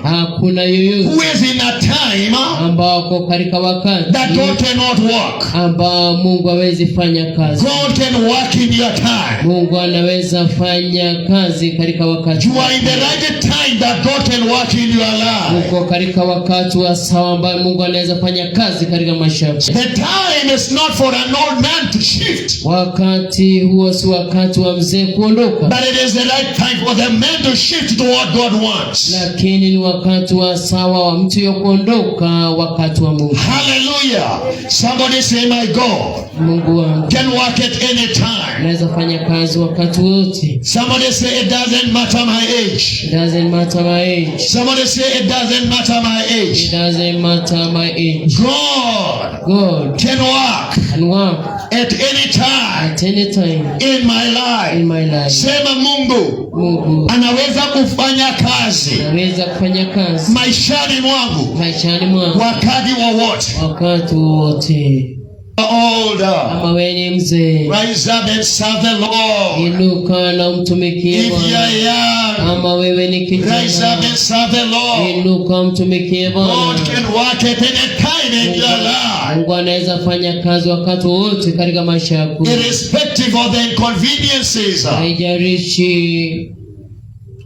Hakuna yoyote who is in a time ambao ako katika wakati that God cannot work. Ambao Mungu hawezi fanya kazi. God can work in your time. Mungu anaweza fanya kazi katika wakati. You are in the right time that God can work in your life. Uko katika wakati wa sawa ambao Mungu anaweza fanya kazi katika maisha yako. The time is not for an old man to shift, Wakati huo si wakati wa mzee kuondoka, but it is the right time for the man to shift to what God wants. Lakini ni wakati wa sawa wa mtu ya kuondoka wakati wa Mungu. Hallelujah. Somebody say, "My God Mungu wangu can work at any time." anaweza fanya kazi wakati wote. Somebody say, "It doesn't matter my age." It doesn't matter my age. Somebody say, "It doesn't matter my It age." doesn't matter my age. God God can work can work at any time at any time in my life. In my life. Sema, "Mungu Mungu anaweza kufanya kazi anaweza kufanya kazi maishani mwangu maishani mwangu wakati wowote." wakati wowote. Older. Kama wewe ni mzee, Rise up and serve the Lord. Inuka na umtumikie If you Bwana. are young, Kama wewe ni rise up kijana, and serve the Lord. Inuka umtumikie God Bwana. can work at any time in your life. Mungu anaweza fanya kazi wakati wowote katika maisha yako, Irrespective of the inconveniences, haijalishi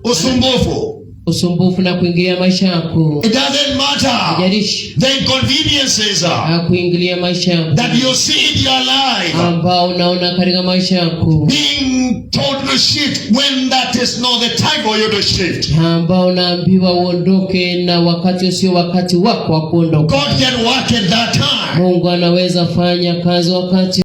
usumbufu. Usumbufu na kuingilia maisha yako, It doesn't matter haijalishi the inconveniences na kuingilia maisha yako that you see in your life. Ambao unaona katika maisha yako, Being told to shift when that is not the time for you to shift. Ambao unaambiwa uondoke na wakati usio wakati wako wa kuondoka. God can work at that time. Mungu anaweza fanya kazi wakati